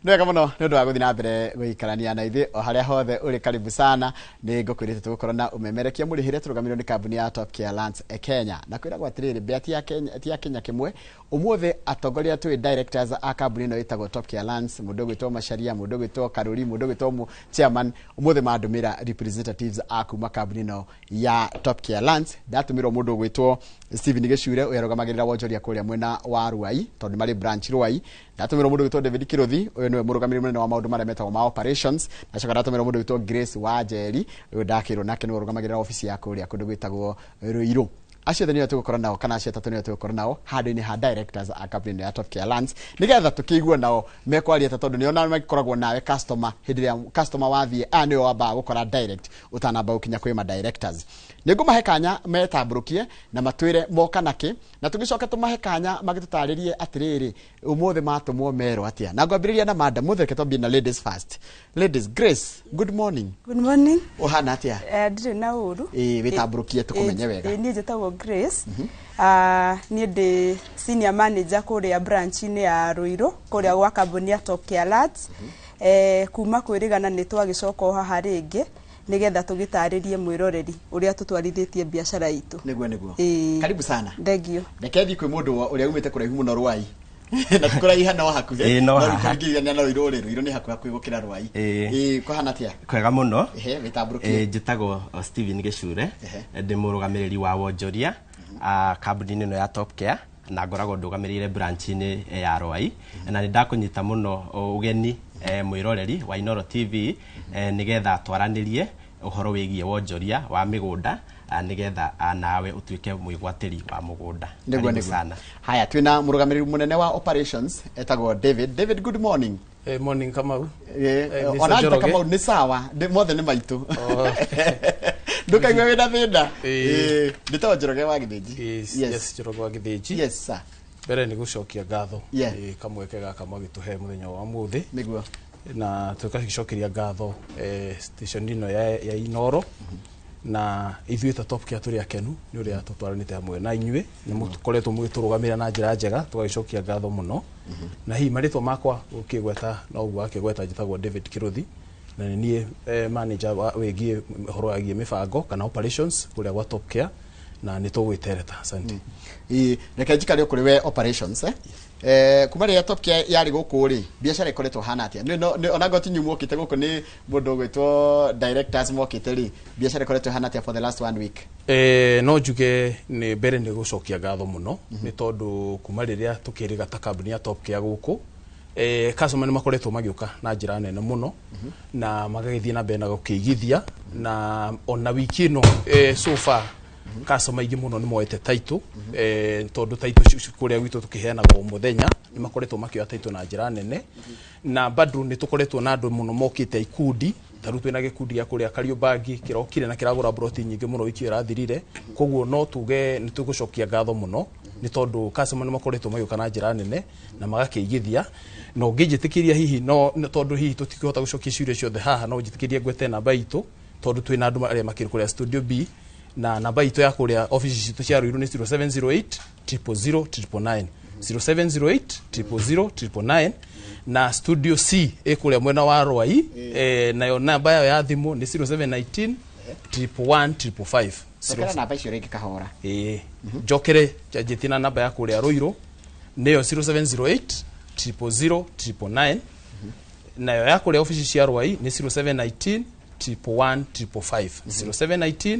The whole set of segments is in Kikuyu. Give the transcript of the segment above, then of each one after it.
Nĩ wega mũno nĩ ũndũ wa gũthiĩ na mbere gũikarania na ithuĩ o harĩa hothe ũrĩ. Karibu sana. Nĩ ngũkwĩrĩte tũgũkorwo na ũmemerekia mũrĩhĩre tũrũgamĩrĩirwo nĩ kambuni ya Top Care Lands Kenya, na kwĩragwo atĩrĩrĩ, mbĩa ti ya Kenya, ti ya Kenya kĩmwe. Ũmũthĩ atongoria twĩ directors a kambuni ĩno ĩtagwo Top Care Lands, mũndũ ũgwĩtwo Macharia, mũndũ ũgwĩtwo Karuri, mũndũ ũgwĩtwo chairman, ũmũthĩ mandũmĩra representatives a kuma kambuni ĩno ya Top Care Lands. Ndatũmĩrwo mũndũ ũgwĩtwo Stephen Gĩcure, ũrĩa arũgamagĩrĩra wonjoria kũrĩa mwena wa Ruai, tondũ nĩ marĩ branch Ruai. Ndatũmĩrwo mũndũ ũgwĩtwo David Kiruthi, ũyũ nĩwe mũrũgamĩrĩri mũnene wa maũndũ marĩa metagwo ma operations. Ndacoka ndatũmĩrwo mũndũ ũgwĩtwo Grace Wanjeri, ũyũ ndakĩrwo nake nĩwe ũrũgamagĩrĩra obici ya kũrĩa kũndũ gwĩtagwo Ruiru. Acio othe nĩo tũgũkorwo nao, kana acio atatũ nĩo tũgũkorwo nao handũ-inĩ ha directors a kambuni ĩno ya Top Care Lands, nĩgetha tũkĩigue nao mekwaria ta, tondũ nĩo nao makoragwo nawe customer. Hĩndĩ ĩrĩa customer wathiĩ, aya nĩo wambaga gũkora direct ũtanamba gũkinya kwĩ ma directors. Nĩ ngũmahe kanya metambũrũkie na matwĩre moka nakĩ, na tũgĩcoka tũmahe kanya magĩtũtarĩrie atĩrĩrĩ, ũmũthĩ matũmwo merwo atĩa. Na ngwambĩrĩria na madam mũthĩ, reke twambie na ladies first. Ladies, Grace, good morning. Good morning. Ũhana atĩa? Ndirĩ na ũru. Ĩĩ, wĩtambũrũkie tũkũmenye wega. Niĩ njĩtagwo Grace. Niĩ ndĩ senior manager kũrĩa branch-inĩ ya Ruiru, kũrĩa gwa kambuni ya Top Care Lands. Kuma kwĩrĩgana nĩ twagĩcoka o haha rĩngĩ nĩgetha tũgĩtarĩrie mwĩroreri ũrĩa tũtwarithĩtie biacara itũ. Nĩguo. Ĩĩ. Karibu sana. Thank you. Reke thiĩ kwĩ mũndũ ũrĩa umĩte kũraihu mũno, Rwai, na ti kũraiha, no hakuhĩ. Ĩĩ, no No haha. kũringithania na Ruiru rĩ, Ruiru nĩ hakuhĩ hakuhĩ gũkĩra Rwai. Ĩĩ. Ĩĩ, kũhana atĩa? Kwega mũno. Ehe, wĩtambũrũkie. Njĩtagwo Steven Gĩcure. Ndĩ mũrũgamĩrĩri wa wonjoria kambuni-inĩ ĩno ya Top Care, na ngoragwo ndũgamĩrĩire branch-inĩ ya Rwai, na nĩ ndakũnyita mũno ũgeni, mwĩroreri wa Inooro TV, nĩgetha twaranĩrie ũhoro wĩgiĩ wonjoria wa mĩgũnda, nĩgetha nawe ũtuĩke mwĩgwatĩri wa mũgũnda. Nĩguo. Karibu Nĩguo. sana. Haya, twĩna mũrũgamĩrĩri mũnene wa operations etagwo David. David, good morning. Morning, Kamau. Mr. Ona Njoroge. Kamau nĩ sawa. Mothe nĩ maitũ, ndũkaigua wĩna thĩna. Ndĩtagwo Njoroge wa Gĩthĩnji. Yes, Njoroge wa Gĩthĩnji. Yes sir. Mbere nĩ gũcokia ngatho kamweke gaka mwagĩtũhe mũthenya wa ũmũthĩ, na tũgagĩcokeria ngatho station ĩno ya Inooro, na ithuĩ ta Top Care tũrĩ akenu nĩ ũrĩa tũtwaranĩte hamwe na inyuĩ, nĩ mũkoretwo mũgĩtũrũgamĩrĩra na njĩra njega, tũgagĩcokia ngatho mũno. Na hihi marĩtwa makwa ũkĩgweta no ũguo akĩgweta, njĩtagwo David Kĩrũthi, na nĩ niĩ manager wa wĩgiĩ ũhoro wĩgiĩ mĩbango kana operations kũrĩa gwa Top Care, na nĩ tũgwĩtereta. Asante. Ĩĩ, reke njikare kũrĩ we operations, eh? Kuma rĩrĩa Top Care yarĩ gũkũ rĩ, biacara ĩkoretwo hana atĩa? Ona ngoti inyuĩ mokĩte gũkũ, nĩ mũndũ ũgwĩtwo directors mokĩte rĩ, biacara ĩkoretwo hana atĩa for the last one week? No njuge nĩ mbere nĩ gũcokia ngatho mũno, nĩ tondũ kuma rĩrĩa tũkĩrĩga ta kambuni ya Top Care gũkũ, customer nĩ makoretwo magĩũka na njĩra nene mũno na magagĩthiĩ na mbere na gũkĩigithia, na ona wiki ĩno, so far customer aingĩ mũno nĩ moete title, tondũ title kũrĩa gwitũ tũkĩheanaga o mũthenya, nĩ makoretwo makĩoya title na njĩra nene. Na bado nĩ tũkoretwo na andũ mũno mokĩte ikundi, ta rĩu twĩna gĩkundi gĩa kũrĩa Kariobangi kĩrokire na kĩragũra broti nyingĩ mũno wiki ĩyo ĩrathirire. Koguo no tuge nĩ tũgũcokia ngatho mũno, nĩ tondũ customer nĩ makoretwo magĩũka na njĩra nene na magakĩigithia. Na ũngĩnjĩtĩkĩria hihi, no tondũ hihi tũtikĩhota gũcokia ciũria ciothe haha, no ũnjĩtĩkĩrie ngwete namba itũ, tondũ twĩna andũ arĩa makĩrĩ kũrĩa studio B, na namba itũ ya kũrĩa ofici citũ cia Ruiru nĩ 0708 000 999, 0708 000 999, na studio C ĩ kũrĩa mwena wa Rwai, nayo namba yayo ya thimũ nĩ 0719 111 555. Cokera namba icio rĩngĩ kahora. Ĩĩ, njokere njanjĩtie na namba ya kũrĩa Ruiru, nĩyo 0708 000 999, nayo ya kũrĩa ofici cia Rwai nĩ 0719 111 555, 0719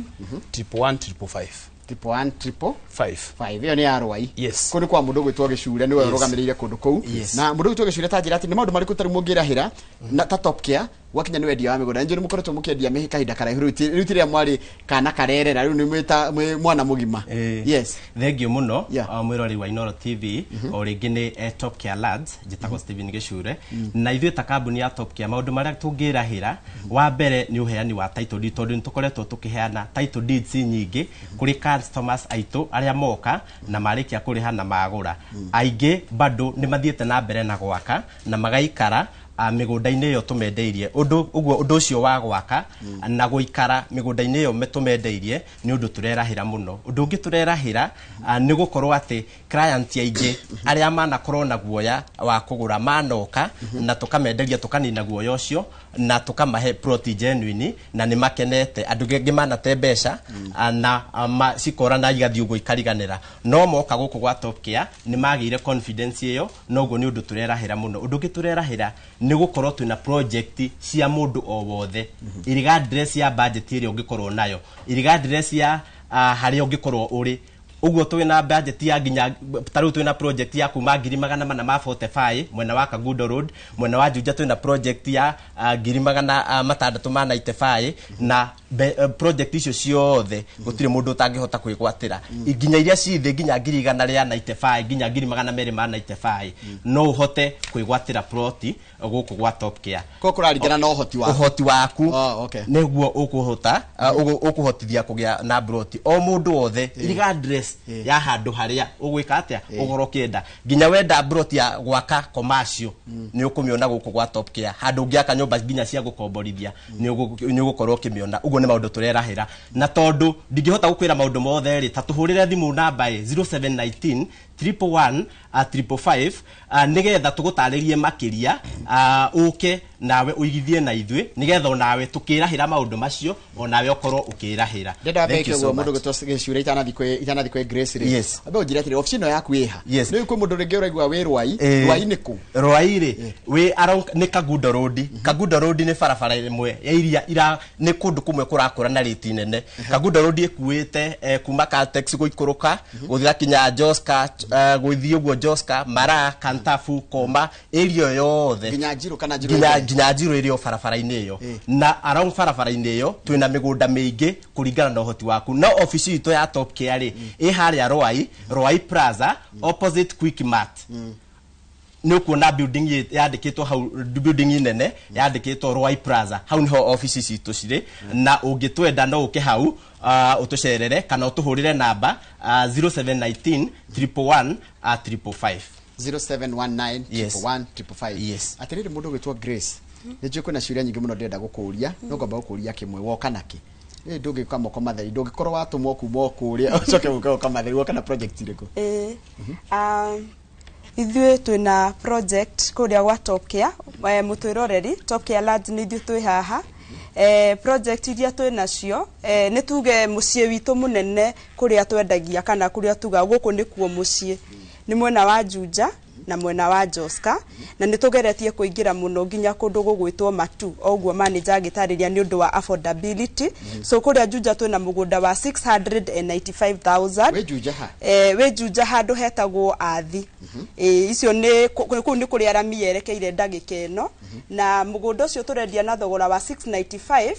111 555. Triple one triple 5. Five. Ĩyo nĩ ya Rwai. Yes. Kũu nĩ kwa mũndũ ũgwĩtwo Gĩcure, nĩwe ũrũgamĩrĩire kũndũ kũu. Na mũndũ ũgwĩtwo Gĩcure, ta njĩra atĩ nĩ maũndũ marĩkũ tarĩu mũngĩrahĩra na ta Top Care gwakinya nĩ wendia wa mĩgũnda? Nĩ njũĩ nĩ mũkoretwo mũkĩendia mĩhĩ kahinda karaihu, rĩu ti rĩrĩa mwarĩ kana karerera, rĩu nĩ mwĩta mwĩ mwana mũgima. Yes. Thank you mũno. Mwĩroreri wa Inooro TV, o rĩngĩ nĩ Top Care Lads, njĩtagwo Stephen Gĩcure, na ithuĩ ta kambuni ya Top Care, maũndũ marĩa tũngĩrahĩra, wa mbere nĩ ũheani wa title deed, tondũ nĩ tũkoretwo tũkĩheana title deeds nyingĩ kũrĩ customers aitũ arĩa moka na marĩkia kũrĩha na magũra. Aingĩ bado nĩ mathiĩte na mbere na gwaka na magaikara. Mĩgũnda-inĩ ĩyo tũmendeirie ũndũ ũguo, ũndũ ũcio wa gwaka na gũikara mĩgũnda-inĩ ĩyo tũmendeirie nĩ ũndũ tũrerahĩra mũno. Ũndũ ũngĩ tũrerahĩra nĩ gũkorwo atĩ client aingĩ arĩa manakorwo na guoya wa kũgũra manoka na tũkamenderia, tũkanina guoya ũcio na tũkamahe plot genuine, na nĩ makenete. Andũ angĩ manate mbeca na cikora na igathiĩ ũguo ikariganĩra, no moka gũkũ gwa Top Care nĩ magĩire confidence ĩyo, noguo nĩ ũndũ tũrerahĩra mũno. Ũndũ ũngĩ tũrerahĩra nĩ gũkorwo twĩna project cia mũndũ o wothe, regardless ya budget ĩrĩa ũngĩkorwo nayo, regardless ya harĩa ũngĩkorwo ũrĩ. Ũguo twĩna budget ya nginya ta rĩu twĩna project ya kuma 445,000 mwena wa Kangundo Road. Mwena wa Juja twĩna project ya 695,000, na project icio ciothe gũtirĩ mũndũ ũtangĩhota kwĩgwatĩra, nginya iria ci thĩ nginya 195,000 nginya 295,000, no ũhote kwĩgwatĩra plot gũkũ gwa Top Care. Ko kũraringana na ũhoti waku. Ũhoti waku. Oh, okay. Nĩguo ũkũhota ũkũhotithia kũgĩa na broti o mũndũ wothe, regardless ya handũ harĩa ũgwĩka atĩa ũgoro ũkĩenda. Nginya wenda broti ya gwaka commercial nĩ ũkũmĩona gũkũ gwa Top Care. Handũ ũngĩaka nyũmba nginya cia gũkomborithia nĩ ũgũkorwo ũkĩmĩona. Ũguo nĩ maũndũ tũrerahĩra, na tondũ ndingĩhota gũkwĩra maũndũ mothe rĩ, ta tũhũrĩre thimũ namba ĩ 0719 111 555, nĩgetha tũgũtarĩrie makĩria, ũke nawe ũigithie na ithuĩ, nĩgetha onawe tũkĩrahĩra maũndũ macio onawe ũkorwo ũkĩrahĩra. Ndenda Thank mbeke you so ũguo mũndũ much. gwĩtwo Gĩcure itanathi kwĩ Grace rĩ. Yes. Ambe ũnjĩre atĩrĩ, obici ĩno yaku ĩha? Yes. Nĩ kwĩ mũndũ rĩngĩ ũraigua wĩ Rwai? Rwai nĩ kũ? Rwai rĩ, wĩ around nĩ Kangundo Road. Kangundo Road nĩ barabara ĩmwe ya iria ira nĩ kũndũ kũmwe kũrakũra na rĩti nene. Kangundo Road ĩkuĩte kuma Caltex gũikũrũka gũthiĩ kinya Joska, gũthiĩ ũguo Joska, Mara, Kantafu, Koma, area ĩyo yothe. Nginya Njirũ kana Njirũ nginya ĩngĩ? Nginya Njirũ ĩrĩ o barabara-inĩ ĩyo. Na around barabara-inĩ ĩyo twĩna mĩgũnda mĩingĩ kũringana na ũhoti waku. No obici itũ ya Top Care rĩ, ĩ harĩa Rwai, Rwai Plaza, opposite Quick Mart. Nĩ ũkuona building yandĩkĩtwo hau, building nene yandĩkĩtwo Rwai Plaza. Hau niho obici citũ cirĩ, na ũngĩtwenda no ũke hau ũtũcerere kana ũtũhũrĩre namba 0719 111 555. 0719 Yes. 111 555. Yes. Atĩrĩrĩ, mũndũ ũgwĩtwo Grace, nĩ njũĩ kwĩna ciũria nyingĩ mũno ndĩrenda gũkũria, no ngomba gũkũria kĩmwe. Woka nakĩ? Ĩ ndũngĩũka moko matheri, ndũngĩkorwo watũmwo kuma o kũrĩa ũcoke gũka gũka matheri. Woka na project irĩkũ? Ĩĩ. Ithuĩ twĩna project kũrĩa gwa Top Care. Mũtwĩroreri, Top Care Lands nĩ ithuĩ twĩ haha. Project iria twĩ nacio, nĩ tuge mũciĩ witũ mũnene kũrĩa twendagia kana kũrĩa tuga gũkũ nĩkuo mũciĩ, nĩ mwena wa Juja na mwena wa Joska, na nĩ tũgeretie kũingĩra mũno nginya kũndũ gũgwĩtwo Matu, o ũguo manager agĩtarĩria nĩ ũndũ wa affordability. So kũrĩa Juja twĩna mũgũnda wa 695,000. Wĩ Juja ha? Wĩ Juja handũ hetagwo Athi. Icio nĩ kũu nĩ kũrĩa rami yerekeire ndagĩka ĩno, na mũgũnda ũcio tũrendia na thogora wa 695.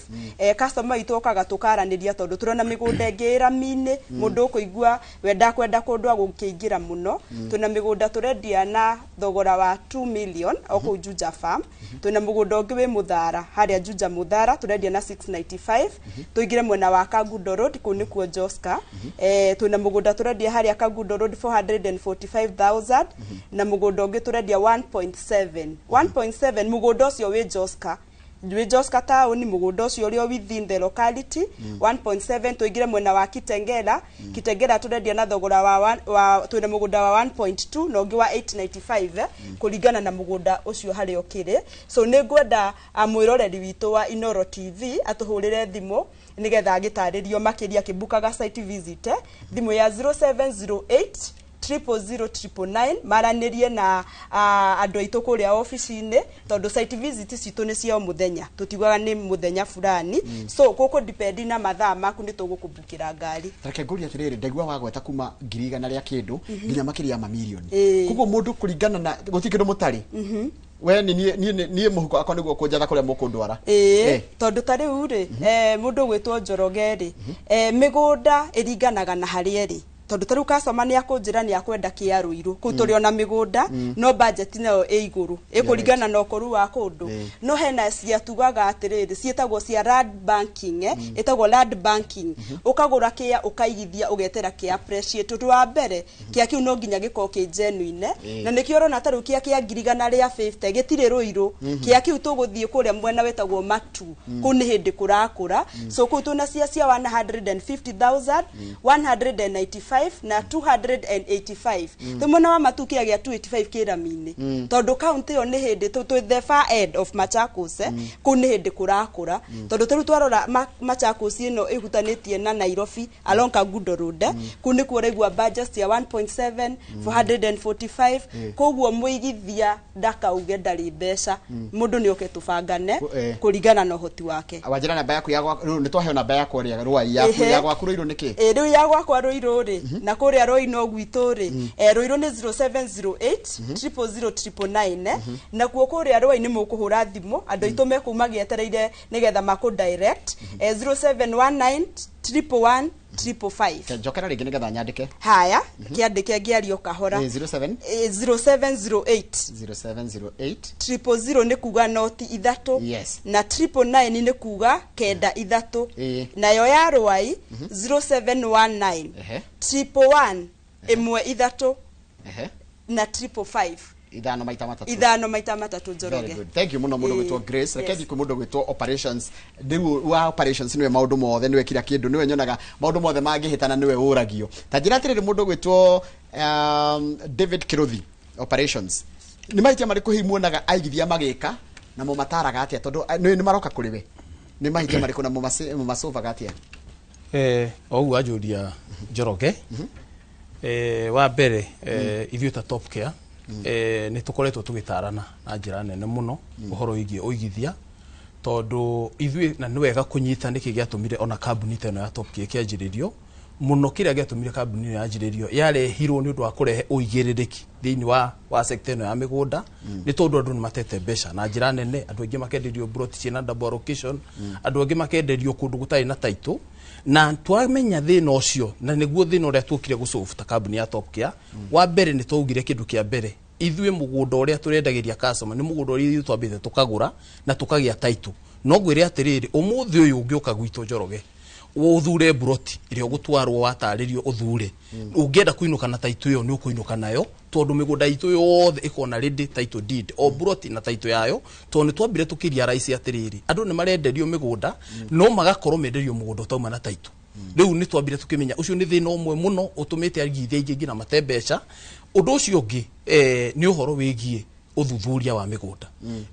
Customer itũ okaga tũkaranĩria, tondũ tũrona mĩgũnda ĩngĩ ĩ rami-inĩ, mũndũ ũkũigua we ndakwenda kũndũ agũkĩingĩra mũno. Twĩna mĩgũnda tũrendia na thogora wa 2 million o kũu Juja Farm. Twĩna mũgũnda ũngĩ wĩ Mũthara, harĩa Juja Mũthara, tũrendia na 695. Tũingĩre mwena wa Kangundo Road, kũu nĩkuo Joska. Twĩna mũgũnda tũrendia harĩa Kangundo Road 445,000, na mũgũnda ũngĩ tũrendia 1.7 1.7. Mũgũnda ũcio wĩ Joska, wĩ Joska town, mũgũnda ũcio ũrĩa within the locality, 1.7. Tũingĩre mwena wa Kitengela. Kitengela tũrendia na thogora wa twĩna mũgũnda wa 1.2 na ũngĩ wa 895, kũringana na mũgũnda ũcio harĩa ũkĩrĩ. So nĩ ngwenda mwĩroreri witũ wa Inoro TV atũhũrĩre thimũ nĩgetha agĩtarĩrio makĩria akĩbukaga site visit, thimũ ya 0708 000 999, maranĩrie na andũ aitũ kũrĩa obici-inĩ, tondũ site visit citũ nĩ cia o mũthenya, tũtiugaga nĩ mũthenya fulani. So gũkũ depend na mathaa maku nĩ tũgũkũbukĩra ngari. Reke ngũrie atĩrĩrĩ, ndaigua wagweta kuma 100,000 rĩa kĩndũ nginya makĩria ya mamirioni. Koguo mũndũ kũringana na gũtirĩ kĩndũ mũtarĩ, we nĩ niĩ mũhuko wakwa nĩguo kũnjatha kũrĩa mũkũndwara. Ĩĩ, tondũ ta rĩu rĩ, mũndũ ũgwĩtwo Njoroge rĩ, mĩgũnda ĩringanaga na harĩa ĩrĩ. Tondũ ta rĩu customer nĩ akũnjĩra nĩ akwenda kĩa Rũirũ, kũu tũrĩ ona mĩgũnda, no budget nayo ĩ igũrũ, ĩkũringana na ũkũrũ wa kũndũ. No hena cia tugaga atĩrĩrĩ, ciĩtagwo cia land banking, ĩtagwo land banking. Ũkagũra kĩa, ũkaigithia, ũgetera kĩa appreciate. Ũndũ wa mbere, kĩa kĩu no nginya gĩkorwo kĩ genuine. Na nĩkĩo ũrona ta rĩu kĩa kĩa 150,000 gĩtirĩ Rũirũ. Kĩa kĩu tũgũthiĩ kũrĩa mwena wĩtagwo Matu, kũu nĩ hĩndĩ kũrakũra. So kũu twĩna cia 150,000, 195 na 285. Twĩ mwena wa Matu, kĩa gĩa 285 kĩrami-inĩ, tondũ kaunti ĩyo nĩ hĩndĩ twĩ the far end of Machakos, kũu nĩ hĩndĩ kũrakũra. Tondũ tarĩu twarora Machakos ĩno ĩhutanĩtie na Nairobi along Kangundo Road, kũu nĩkuo ũraigua budget ya 1.7, 445. Koguo mũigithia ndakauge ndarĩ mbeca, mũndũ nĩ oke tũbangane kũringana na ũhoti wake. Wanjĩra namba yaku ya rĩu nĩ twaheo namba yakwa rĩa Rwai yaku. Ya gwaku Rũirũ nĩ kĩ? Ĩ, rĩu ya gwakwa Rũirũ rĩ, na kũrĩa Rũi no gwitũ rĩ, Rũirũ nĩ 0708 000 999. Nakuo kũrĩa Rũai nĩ mũkũhũra thimũ, andũ aitũ mekũu magĩetereire nĩgetha makũ direct, 0719 111 555. Njokera rĩngĩ nĩgetha nyandĩke. Haya, kĩandĩke ngĩario kahora. 07 0708 0708 000 nĩ kuga noti ithatũ. Na 999 nĩ kuga kenda ithatũ. Nayo ya Rwai 0719 111 ĩmwe ithatũ na 555. Ithano maita matatũ. Ithano maita matatũ. Very Njoroge. Good. Thank you muno mũndũ gwĩtwo Grace. Reke thiĩ kwĩ mũndũ gwĩtwo operations. Rĩu wa operations nĩwe maũndũ mothe, nĩwe kila kĩndũ, nĩwe nyonaga maũndũ mothe mangĩhĩtana nĩwe ũragio. Ta njĩra atĩrĩrĩ, mũndũ gwĩtwo David Kiruthi, operations. Nĩ mahĩtia marĩkũ hihi muonaga aigithia magĩka na mũmataraga atĩa, tondũ nĩ maroka kũrĩ we? Nĩ mahĩtia marĩkũ na mũmacovaga atĩa? O ũguo anjũria Njoroge, wa mbere, ithuĩ ta Top Care, nĩ tũkoretwo tũgĩtarana na njĩra nene mũno ũhoro wĩgiĩ ũigithia, tondũ ithuĩ na nĩ wega kũnyita nĩkĩ gĩatũmire ona kambuni ta ĩno ya Top Care ĩkĩanjĩrĩrio mũno. Kĩrĩa gĩatũmire kambuni ĩno yanjĩrĩrio, yarehirwo nĩ ũndũ wa kũrehe ũigĩrĩrĩki thĩinĩ wa sector ĩno ya mĩgũnda, nĩ tondũ andũ nĩ matete mbeca na njĩra nene. Andũ aingĩ makenderio plot ciĩna double allocation, andũ angĩ makenderio kũndũ gũtarĩ na title, na twamenya thĩna ũcio, na nĩguo thĩna ũrĩa tuokire gũsolve ta kambuni ya Top Care. Wa mbere, nĩ twaugire kĩndũ kĩa mbere, ithuĩ mũgũnda ũrĩa tũrendagĩria customer nĩ mũgũnda ũrĩa ithuĩ twambĩte tũkagũra na tũkagĩa title. No ngwĩre atĩrĩrĩ, ũmũthĩ ũyũ ũngĩũka gwitũ Njoroge, ũthure mburoti ĩrĩa ũgũtwarwo, watarĩrio ũthure, ũngĩenda kũinũka na title ĩyo, nĩ ũkũinũka nayo, tondũ mĩgũnda itũ yothe ĩkoragwo na ready title deed, o mburoti na title yayo, tondũ nĩ twambire tũkĩria raisi atĩrĩrĩ, andũ nĩ marenderio mĩgũnda no magakorwo menderio mũgũnda ũtauma na title. Rĩu nĩ twambire tũkĩmenya ũcio nĩ thĩna ũmwe mũno ũtũmĩte aigithia aingĩ nginya mate mbeca. Ũndũ ũcio ũngĩ, nĩ ũhoro wĩgiĩ ũthuthuria wa mĩgũnda.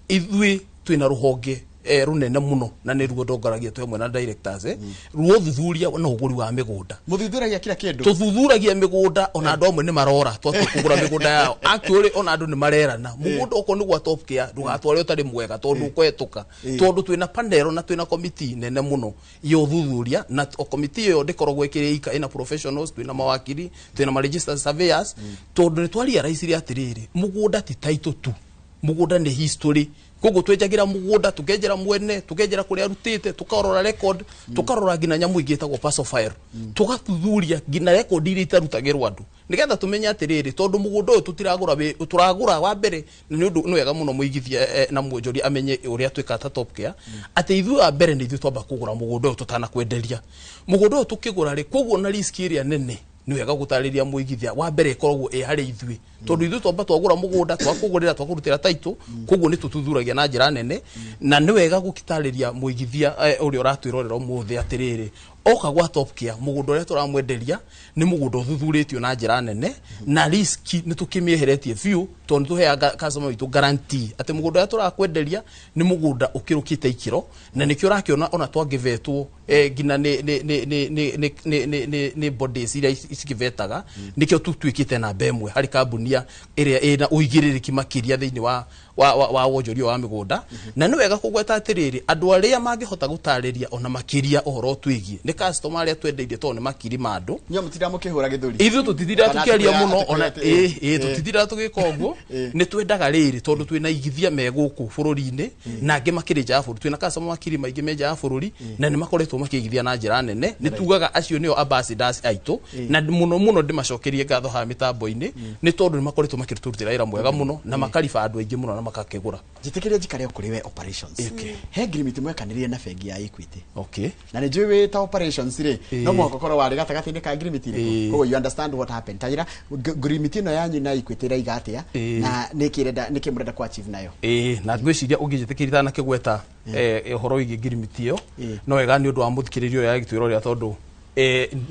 Ithuĩ twĩna rũhonge rũnene mũno, na nĩ ruo ndongoragia twĩ hamwe na directors, ruo ũthuthuria na ũgũri wa mĩgũnda. Mũthuthuragia kila kĩndũ. Tũthuthuragia mĩgũnda, ona andũ amwe nĩ marora twatua kũgũra mĩgũnda yao. Actually, ona andũ nĩ marerana, mũgũnda okorwo nĩ gwa Top Care, ndũgatware ũtarĩ mwega, tondũ ũkũhetũka, tondũ twĩna panel na twĩna komiti nene mũno ya ũthuthuria, na o komiti ĩyo ndĩkoragwo ĩkĩrĩ ika, ĩna professionals, twĩna mawakiri, twĩna ma registered surveyors, tondũ nĩ twarealize atĩrĩrĩ, mũgũnda ti title tu, mũgũnda nĩ history. Koguo twenjagĩra mũgũnda, tũkenjera mwene, tũkenjera kũrĩa arutĩte, tũkarora record, tũkarora nginya nyamũ ingĩ ĩtagwo parcel file, tũgathuthuria nginya record iria itarutagĩrwo andũ, nĩgetha tũmenye atĩrĩrĩ, tondũ mũgũnda ũyũ tũtiragũra tũragũra wa mbere. Nĩ ũndũ nĩ wega mũno mũigithia na mwonjoria amenye ũrĩa twĩkaga ta Top Care, atĩ ithuĩ wa mbere nĩ ithuĩ twamba kũgũra mũgũnda ũyũ tũtanakwenderia. Mũgũnda ũyũ tũkĩgũra rĩ, koguo na risk ĩrĩa nene, nĩ wega gũtarĩria mũigithia, wa mbere ĩkoragwo ĩ harĩ ithuĩ, tondũ ithuĩ twamba twagũra mũgũnda, twakũgũrĩra, twakũrutĩra title. Koguo nĩ tũthuthuragia na njĩra nene, na nĩ wega gũkitarĩria mũigithia ũrĩa ũratwĩrorera ũmũthĩ atĩrĩrĩ, oka gwa Top Care, mũgũnda ũrĩa tũramwenderia nĩ mũgũnda ũthuthurĩtio na njĩra nene, na risk nĩ tũkĩmĩeheretie biũ, tondũ nĩ tũheaga customer witũ guarantee atĩ mũgũnda ũrĩa tũrakwenderia nĩ mũgũnda ũkĩrũkĩte ikĩro. Na nĩkĩo ũrakĩona ona twangĩvetwo nginya nĩ bodies iria cikĩvetaga, nĩkĩo tũtuĩkĩte namba ĩmwe harĩ kambuni ĩrĩa ĩna ũigĩrĩrĩki makĩria thĩinĩ wa wa wonjoria wa mĩgũnda. Na nĩ wega kũgweta atĩrĩrĩ, andũ arĩa mangĩhota gũtarĩria ona makĩria ũhoro twĩgiĩ nĩ customer arĩa twendeirie, tondũ nĩ makiri ma andũ. Nyo mũtinda mũkĩhũra gĩthũri. Ithuĩ tũtithindaga Kana tũkĩaria mũno ona atĩ ĩ tũtithindaga tũgĩka ũguo. Nĩ twendaga rĩrĩ, tondũ twĩna igithia me gũkũ bũrũri-inĩ na angĩ makĩrĩ nja ya bũrũri. Twĩna customer makiri maingĩ me nja ya bũrũri na nĩ makoretwo makĩigithia na njĩra nene. Nĩ tugaga acio nĩo ambassadors aitũ, na mũno mũno ndĩmacokerie ngatho haha mĩtambo-inĩ, nĩ tondũ nĩ makoretwo makĩtũrutĩra wĩra mwega mũno na makariba andũ aingĩ mũno na makakĩgũra. Njĩtĩkĩrie njikare o kũrĩ we operations. He ngirimiti mwekanĩrire na bengi ya Equity. Na nĩ njũĩ wĩ ta operations rĩ, no mũhaka ũkorwo warĩ gatagatĩ-inĩ ka ngirimiti ĩrĩkũ. Koguo you understand what happened. Ta njĩra ngirimiti ĩno yanyu na Equity ĩraiga atĩa na nĩkĩ ĩrenda, nĩkĩ mũrenda ku achieve nayo? Ĩĩ, na ngwĩciria ũngĩnjĩtĩkĩria itanakĩgweta ũhoro wĩgiĩ ngirimiti ĩyo, no wega nĩ ũndũ wa mũthikĩrĩria ũrĩa agĩtwĩra ũrĩa, tondũ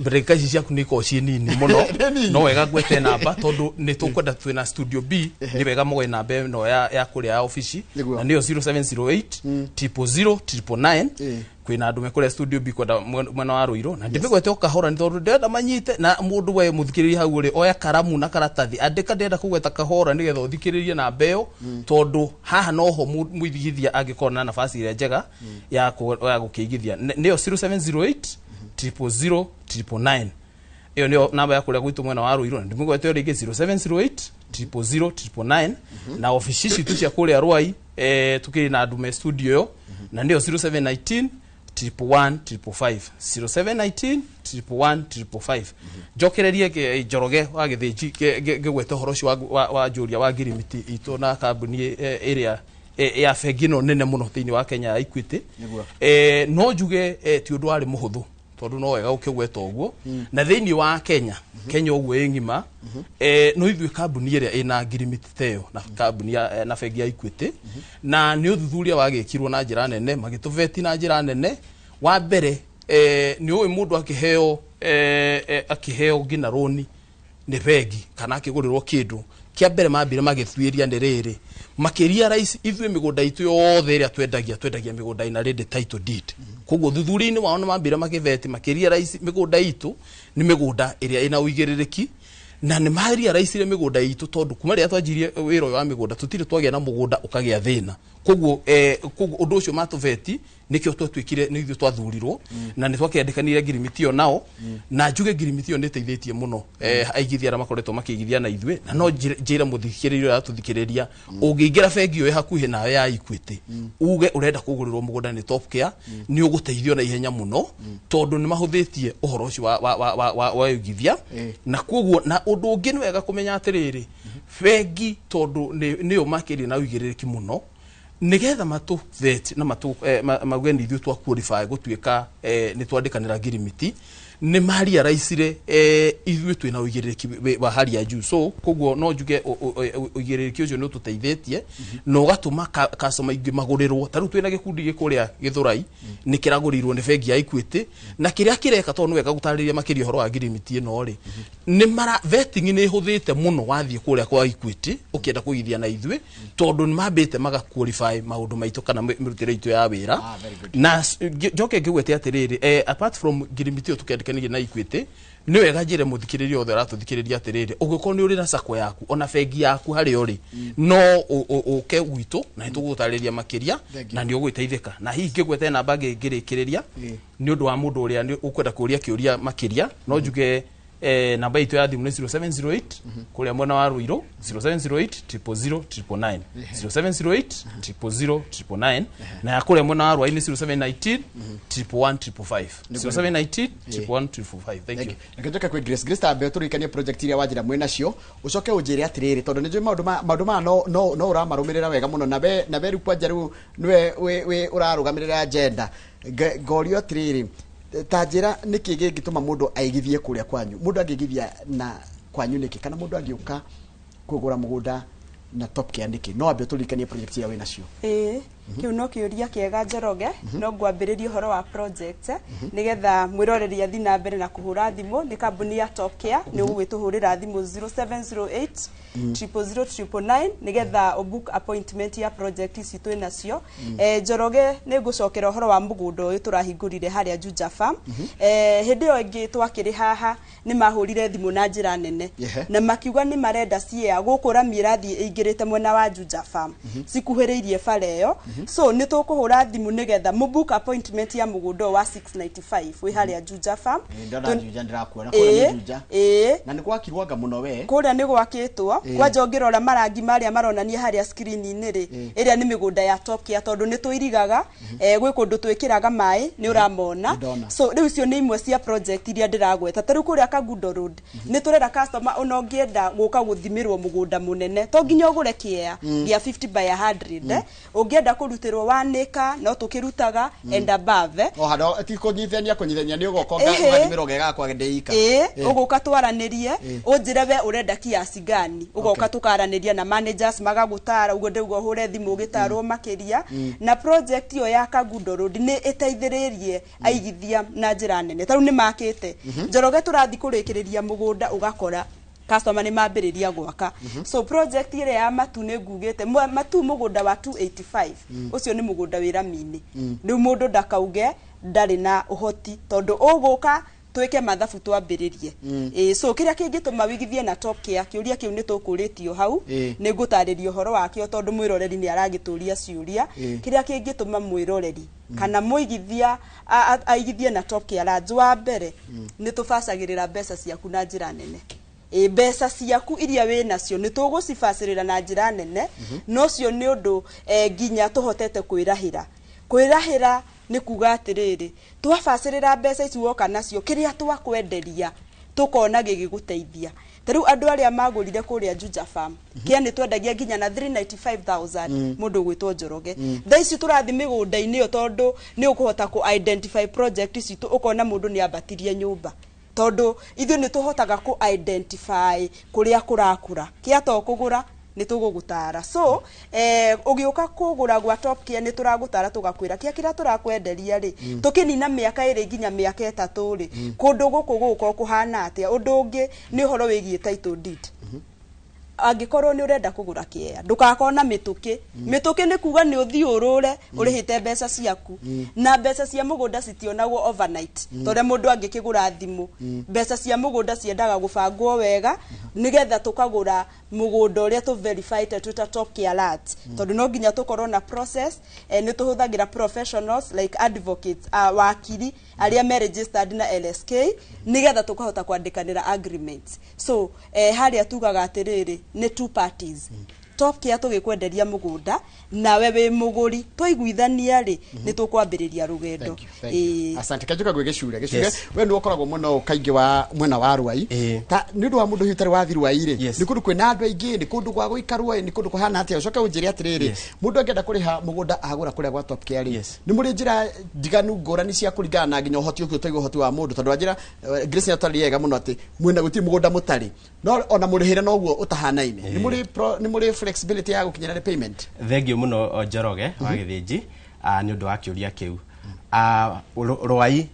ndagĩka ici ciaku nĩ ikoragwo ciĩ nini mũno. Nĩ nini. No wega ngwete namba, tondũ nĩ tũkwenda twĩna studio B, nĩ wega moe namba ĩno ya kũrĩa ya obici, na nĩyo 0708 000 999. Kwĩna andũ mekũrĩa studio B kwenda mwena wa Rũirũ, na ndĩmĩgwete o kahora nĩ tondũ ndĩrenda manyite. Na mũndũ we mũthikĩrĩria hau ũrĩ, oya karamu na karatathi, andĩka, ndĩrenda kũgweta kahora nĩgetha ũthikĩrĩrie namba ĩyo, tondũ haha noho mũigithia angĩkorwo na nafasi ĩrĩa njega ya gũkĩigithia. Nĩyo 0708 000 999. Ĩyo nĩyo namba ya kũrĩa gwitũ mwena wa Rũirũ, na ndĩmĩgwete o rĩngĩ, 0708 000 999. Na obici citũ cia kũrĩa Rwai, tukĩrĩ na andũ me studio ĩyo, na nĩyo 0719 111 555, 0719 111 555. Njokererie Njoroge wa Gĩthĩnji ngĩgweta ũhoro ũcio wa njũria wa ngirimiti itũ na kambuni ĩrĩa ya bengi ĩno nene mũno thĩinĩ wa Kenya ya Equity. No njuge ti ũndũ warĩ mũhũthũ, tondũ no wega ũkĩgweta ũguo, na thĩinĩ wa Kenya ũguo ĩ ng'ima, no ithuĩ kambuni ĩrĩa ĩna ngirimiti ta ĩyo na kambuni na bengi ya Equity. Na nĩ ũthuthuria wagĩkirwo na njĩra nene, magĩtũbeti na njĩra nene. Wa mbere, nĩ ũĩ mũndũ akĩheo akĩheo nginya rũni nĩ bengi kana akĩgũrĩrwo kĩndũ kĩa mbere, mambire magĩtuĩria nĩ rĩrĩ, makĩria raici ithuĩ mĩgũnda itũ yothe ĩrĩa twendagia mĩgũnda ĩna ready title deed. Koguo thuthuria-inĩ wao nĩ mambire makĩveti makĩria raici mĩgũnda itũ nĩ mĩgũnda ĩrĩa ĩna ũigĩrĩrĩki, na nĩ marealize mĩgũnda itũ, tondũ kuma rĩrĩa twanjirie wĩra ũyũ wa mĩgũnda tũtirĩ twagĩa na mũgũnda ũkagĩa thĩna. Koguo ũndũ ũcio matũveti nĩkĩo twatuĩkire nĩ ithuĩ twathurirwo na nĩ twakĩandĩkanire ngirimiti ĩyo nao. Na njuge ngirimiti ĩyo nĩ ĩteithĩtie mũno aigithia arĩa makoretwo makĩigithia na ithuĩ. Na no njĩre mũthikĩrĩria ũrĩa aratũthikĩrĩria, ũngĩingĩra bengi ĩyo ĩ hakuhĩ nawe ya Equity, uge ũrenda kũgũrĩrwo mũgũnda nĩ Top Care, nĩ ũgũteithio na ihenya mũno, tondũ nĩ mahũthĩtie ũhoro ũcio wa ũigithia. Na koguo na ũndũ ũngĩ nĩ wega kũmenya atĩrĩrĩ, bengi tondũ nĩyo makĩria na ũigĩrĩrĩki mũno nigetha matũ vet na matũ mauge nĩ ithuĩ twa qualify gũtuĩka nĩ twandĩkanĩra ngirimiti, nĩ marealizire ithuĩ twĩna ũigĩrĩrĩki wa hali ya juu. So koguo no njuge ũigĩrĩrĩki ũcio nĩ ũtũteithĩtie na ũgatũma customer aingĩ magũrĩrwo. Ta rĩu twĩna gĩkundi gĩkũrĩa Gĩthũrai nĩ kĩragũrĩirwo nĩ bengi ya Equity. Na kĩrĩa kĩreka, tondũ nĩ wega gũtarĩria makĩria ũhoro wa ngirimiti ĩno rĩ, nĩ mara vetting nĩ ĩhũthĩte mũno wathiĩ kũrĩa kwa Equity ũkĩenda kũigithia na ithuĩ, tondũ nĩ mambĩte maga qualify maũndũ maitũ kana mĩrutĩre itũ ya wĩra. Ah, very good. Na njoke ngĩgwete atĩrĩrĩ, apart from ngirimiti ĩyo tũkĩandĩkanĩrie na Equity, nĩ wega njĩre mũthikĩrĩria othe ũratũthikĩrĩria atĩrĩrĩ, ũngĩkorwo nĩ ũrĩ na sacco yaku ona bengi yaku harĩa ũrĩ, no ũke gwitũ na nĩ tũgũgũtarĩria makĩria. Thank you. Na nĩ ũgwĩteithĩka. Na hihi ngĩgwete namba ngĩrĩkĩrĩria nĩ ũndũ wa mũndũ ũrĩa nĩ ũkwenda kũũria kĩũria makĩria, no njuge namba itũ ya thimũ nĩ 0708 kũrĩa mwena wa Ruiru, 0708 000 999, 0708 000 999, na ya kũrĩa mwena wa Ruai nĩ 0719 111 555, 0719 111 555. Thank you. Reke njoke kwĩ Grace. Grace, tambe ũtũririkanie project iria wanjĩra mwĩ nacio, ũcoke ũnjĩre atĩrĩrĩ, tondũ nĩ njũĩ maũndũ maya no ũramarũmĩrĩra wega mũno, na we rĩu kwanja rĩu nĩwe wĩ ũrarũgamĩrĩra agenda. Ngorio atĩrĩrĩ, ta njĩra nĩkĩ gĩngĩtũma mũndũ aigithie kũrĩa kwanyu, mũndũ angĩigithia na kwanyu nĩkĩ, kana mũndũ angĩũka kũgũra mũgũnda na Top Care nĩkĩ? No ambe ũtũririkanie project iria wĩ nacio. Ĩĩ. Kĩu no kĩũria kĩega, Njoroge. No ngwambĩrĩria ũhoro wa project nĩgetha mwĩroreri athi na mbere na kũhũra thimũ. Nĩ kambuni ya Top Care, nĩ ũgũgĩtũhũrĩra thimũ 0708 000 999 nĩgetha ũbook appointment ya project ici twĩ nacio. Njoroge, nĩ ngũcokera ũhoro wa mũgũnda ũyũ tũrahingũrire harĩa Juja Farm. Hĩndĩ ĩyo ĩngĩ twakĩrĩ haha nĩ mahũrire thimũ na njĩra nene na makiuga nĩ marenda ciea gũkũ rami ĩrathiĩ ĩingĩrĩte mwena wa Juja Farm, cikuhĩrĩirie bara ĩyo. So nĩ tũkũhũra thimũ nĩgetha mũ book appointment ya mũgũnda ũyũ wa 695 wĩ harĩa Juja Farm. Ndona Juja, ndĩrakuona kũrĩa nĩ Juja. Ĩĩ. Na nĩ gwakirwo anga mũno we. Kũrĩa nĩ gwakĩtwo. Kwanja ũngĩrora marangi marĩa maronania harĩa screen-inĩ rĩ, ĩrĩa nĩ mĩgũnda ya Top Care, tondũ nĩ tũirigaga, gwĩ kũndũ twĩkĩraga maĩ, nĩ ũramona. Nĩndona. So rĩu icio nĩ imwe cia project iria ndĩragweta. Ta rĩu kũrĩa Kangundo Road nĩ tũrera customer, ona ũngĩenda gũka gũthimĩrwo mũgũnda mũnene, to nginya ũgũre kĩea gĩa 50 by 100, ũngĩenda kũrutĩrwo 1 acre no tũkĩrutaga and above. O handå ti kũnyitithania kũnyitithania, nĩ ũgoka ũgathimĩrwo gegakwa ndĩ ika. Ĩĩ, ũgũka twaranĩrie, ũnjĩre we ũrenda kiasi gani, ũgoka tũkaranĩria na managers magagũtara ũguo ndĩuga ũhũre thimũ ũgĩtarwo makĩria. Na project ĩyo ya Kangundo Road nĩ ĩteithĩrĩrie aigithia na njĩra nene, tarĩu nĩ makĩte, Njoroge, tũrathiĩ kũrĩkĩrĩria mũgũnda ũgakora customer nĩ mambĩrĩria gwaka. So project ĩrĩa ya Matu nĩ ngugĩte Matu mũgũnda wa 285, ũcio nĩ mũgũnda wĩ rami-inĩ. Rĩu mũndũ ndakauge ndarĩ na ũhoti, tondũ ũgũka twĩke mathabu twambĩrĩrie. Ĩĩ, so kĩrĩa kĩngĩtũma wĩigithie na Top Care, kĩũria kĩu nĩ tũkũrĩtio hau. Nĩ ngũtarĩria ũhoro wakĩo tondũ mwĩroreri nĩ aragĩtũria ciũria. Kĩrĩa kĩngĩtũma mwĩroreri kana mũigithia aigithie na Top Care Lands, wa mbere nĩ tũbacagĩrĩra mbeca ciaku na njĩra nene. Ĩ, mbeca ciaku iria wĩ nacio nĩ tũgũcibacĩrĩra na njĩra nene. No ũcio nĩ ũndũ nginya tũhotete kwĩrahĩra. Kwĩrahĩra nĩ kuga atĩrĩrĩ, twabacĩrĩra mbeca ici woka nacio, kĩrĩa twakwenderia tũkona gĩgĩgũteithia. Ta rĩu andũ arĩa magũrire kũrĩa Juja Farm, kĩa nĩ twendagia nginya na 395,000, mũndũ ũgwĩtwo Njoroge, thaa ici tũrathiĩ mĩgũnda-inĩ ĩyo, tondũ nĩ ũkũhota kũ identify project citũ, ũkona mũndũ nĩ ambatirie nyũmba, tondũ ithuĩ nĩ tũhotaga kũ identify kũrĩa kũrakũra. Kĩa to kũgũra nĩ tũgũgũtara. So ũgĩũka kũgũra gwa Top Care nĩ tũragũtara, tũgakwĩra kĩa kĩrĩa tũrakwenderia rĩ, tũkĩnina mĩaka 2 nginya mĩaka 3 rĩ, kũndũ gũkũ gũgũkorwo kũhana atĩa. Ũndũ ũngĩ nĩ ũhoro wĩgiĩ title deed. Angĩkorwo nĩ ũrenda kũgũra kĩea, ndũgakorwo na mĩtũkĩ. Mĩtũkĩ nĩ kuga nĩ ũthiĩ ũrũre ũrĩhĩte mbeca ciaku, na mbeca cia mũgũnda citionagwo overnight ta ũrĩa mũndũ angĩkĩgũra thimũ. Mbeca cia mũgũnda ciendaga gũbangwo wega nĩgetha tũkagũra mũgũnda ũrĩa tũ verified twĩta Top Care Lands, tondũ no nginya tũkorwo na process. Nĩ tũhũthagĩra professionals like advocates, wakiri arĩa me registered na LSK, nĩgetha tũkahota kwandĩkanĩra agreements. So harĩa tugaga atĩrĩrĩ, nĩ two parties. Top Care tũgĩkwenderia mũgũnda, nawe wĩ mũgũri, twaiguithania rĩ, nĩ tũkwambĩrĩria rũgendo. Thank you, thank you. Ĩĩ. Asante. Kanjuka gwĩ gĩcure gĩcure. We nĩ ũkoragwo mũno kaingĩ wa mwena wa Rwai. Ta nĩ ũndũ wa mũndũ hihi ũtarĩ wathi Rwai rĩ, nĩ kũndũ kwĩna andũ aingĩ, nĩ kũndũ gwa gũikarwo, nĩ kũndũ kũhana atĩa? Ũcoke ũnjĩre atĩrĩrĩ, mũndũ angĩenda kũrĩha mũgũnda agũra kũrĩa gwa Top Care rĩ, nĩ mũrĩ njĩra njiganu ngũrani cia kũringana na nginya ũhoti ũcio ũtaigua ũhoti wa mũndũ? Tondũ wanjĩra Grace nĩ atarĩria wega mũno atĩ mwĩna gũtirĩ mũgũnda mũtarĩ, no ona mũrĩhĩre noguo ũtahanaine. Nĩ mũrĩ flexibility ya gũkinyĩra payment? Thengiũ mũno, Njoroge wa Gĩthĩnji, nĩ ũndũ wa kĩũria kĩu. Rwai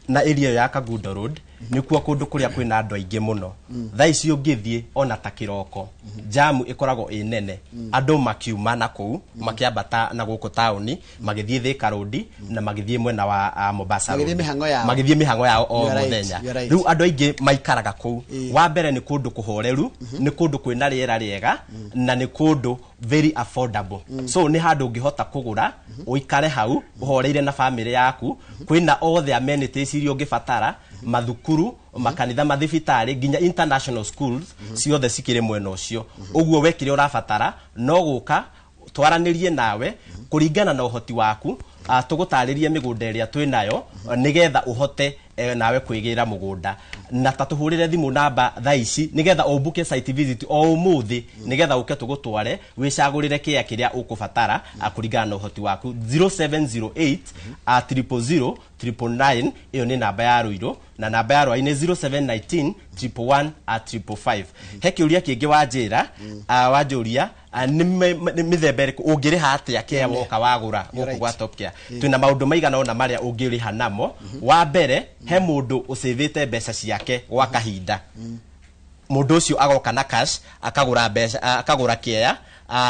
na area ĩyo ya Kangundo Road nĩkuo kũndũ kũrĩa kwĩna andũ aingĩ mũno. Thaa ici ũngĩthiĩ ona ta kĩroko, jamu ĩkoragwo ĩ nene, andũ makiuma na kũu makĩambata na gũkũ taũni, magĩthiĩ Thika Road na magĩthiĩ mwena wa Mombasa Magĩthiĩ Road. mĩhang'o yao. Magĩthiĩ mĩhang'o yao o You are right, mũthenya. you are right. Rĩu andũ aingĩ maikaraga kũu. Wa mbere nĩ kũndũ kũhoreru, nĩ kũndũ kwĩna rĩera rĩega, na nĩ kũndũ very affordable. So nĩ handũ ũngĩhota kũgũra ũikare hau ũhoreire na famĩlĩ yaku. Kwĩna othe amenities iria ũngĩbatara, mathukuru, makanitha, mathibitarĩ, nginya international schools ciothe cikĩrĩ mwena ũcio. Ũguo we kĩrĩa ũrabatara no gũka twaranĩrie nawe kũringana na ũhoti waku, tũgũtarĩrie mĩgũnda ĩrĩa twĩ nayo nĩgetha ũhote nawe kwĩgĩra mũgũnda. Na ta tũhũrĩre thimũ namba thaa ici nĩgetha ũmbuke site visit o ũmũthĩ, nĩgetha ũke tũgũtware wĩcagũrĩre kĩea kĩrĩa ũkũbatara kũringana na ũhoti waku. 0708 000 999, ĩyo nĩ namba ya Rũirũ, na namba ya Rwai nĩ 0719 111 555. He kĩũria kĩngĩ wanjĩra, wanjũria. Nĩ mĩthemba ĩrĩkũ ũngĩrĩha atĩa kĩa woka wagũra You're gũkũ right. gwa Top Care? Twĩna maũndũ maigana ũna marĩa ũngĩrĩha namo. Wa mbere, he mũndũ ũcĩvĩte mbeca ciake gwa kahinda, mundu ucio agoka na cash, akagura mbeca, akagura kĩea,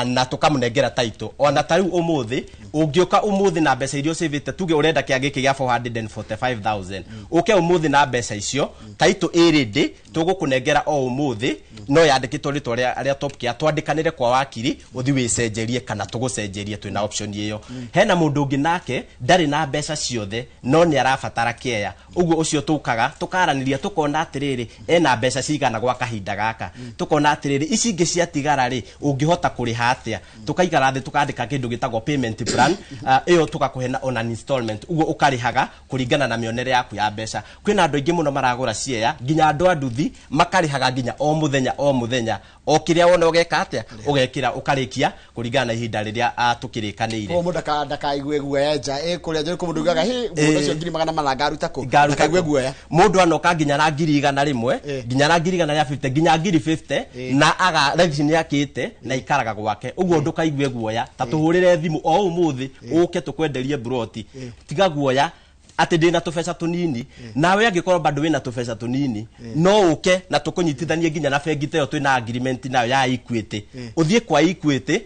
na tukamũnengera title. Ona ta rĩu ũmũthĩ, ũngĩũka ũmũthĩ na mbeca iria ũcĩvĩte, tuge ũrenda kĩa gĩkĩ gĩa 445,000, ũke ũmũthĩ na mbeca icio, title ĩ ready, tũgũkũnengera o ũmũthĩ. No yandĩkĩtwo rĩtwa rĩa Top Care, twandĩkanĩre kwa wakiri, ũthi wĩcenjerie kana tũgũcenjerie, twĩna option ĩyo. Hena mũndũ ũngĩ nake ndarĩ na mbeca ciothe no nĩ arabatara kĩea. Ũguo ũcio tũkaga tũkaranĩria, tũkona atĩrĩrĩ, ena mbeca cigana gwa kahinda gaka, tũkona atĩrĩrĩ, ici ingĩ ciatigara rĩ, ũngĩhota kũrĩha atĩa. Tũkaikara thĩ, tũkandĩka kĩndũ gĩtagwo payment plan. Ĩyo tũgakũhe na on an installment, ũguo ũkarĩhaga kũringana na mĩonere yaku ya mbeca. Kwĩna andũ aingĩ mũno maragũra ciea, nginya andũ a nduthi makarĩhaga nginya o mũthenya o mũthenya, o kĩrĩa wona ũgeka atĩa, ũgekĩra, ũkarĩkia kũringana na ihinda rĩrĩa tũkĩrĩkanĩire. Koguo mũndũ ndakaigue guoya nja ĩ kũrĩa nja kũ mũndũ ugaga hĩ, mũndũ ũcio 400,000 ngaruta kũ? Ngaruta Ndakaigue kũ? guoya. Mũndũ anoka nginya na 100,000, nginya na 150,000, nginya 50,000, na aga raithi nĩ akĩte na ikaraga gwake. Ũguo ndũkaigue guoya, ta tũhũrĩre thimũ o ũmũthĩ, ũke tũkwenderie broti. Tiga guoya atĩ ndĩna tũbeca tũnini. Nawe angĩkorwo bado wĩna tũbeca tũnini, no ũke na tũkũnyitithanie nginya na bengi ta ĩyo twĩna agreement nayo ya Equity. Ũthiĩ kwa Equity,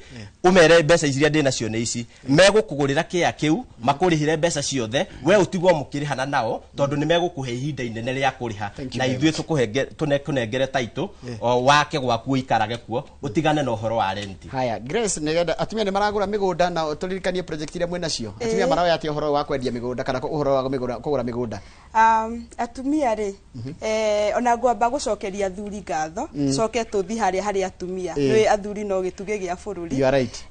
ũmere mbeca iria ndĩ nacio nĩ ici, megũkũgũrĩra kĩa kĩu, makũrĩhĩre mbeca ciothe, we ũtigwo mũkĩrĩhana nao, tondũ nĩ megũkũhe ihinda inene rĩa kũrĩha. Thank you Na very ithuĩ tũkũnengere title o wake gwaku, ũikarage kuo, ũtigane na ũhoro wa renti. Haya, Grace, nĩgetha atumia nĩ maragũra mĩgũnda, na tũririkanie project iria mwĩ nacio. Atumia maroya atĩa ũhoro wa kwendia mĩgũnda kana ũhoro wa kũgũra mĩgũnda? Atumia rĩ, ona ngwamba gũcokeria athuri ngatho, coke tũthi harĩa harĩ atumia. Nĩ athuri no gĩtugĩ gĩa bũrũri. You are right.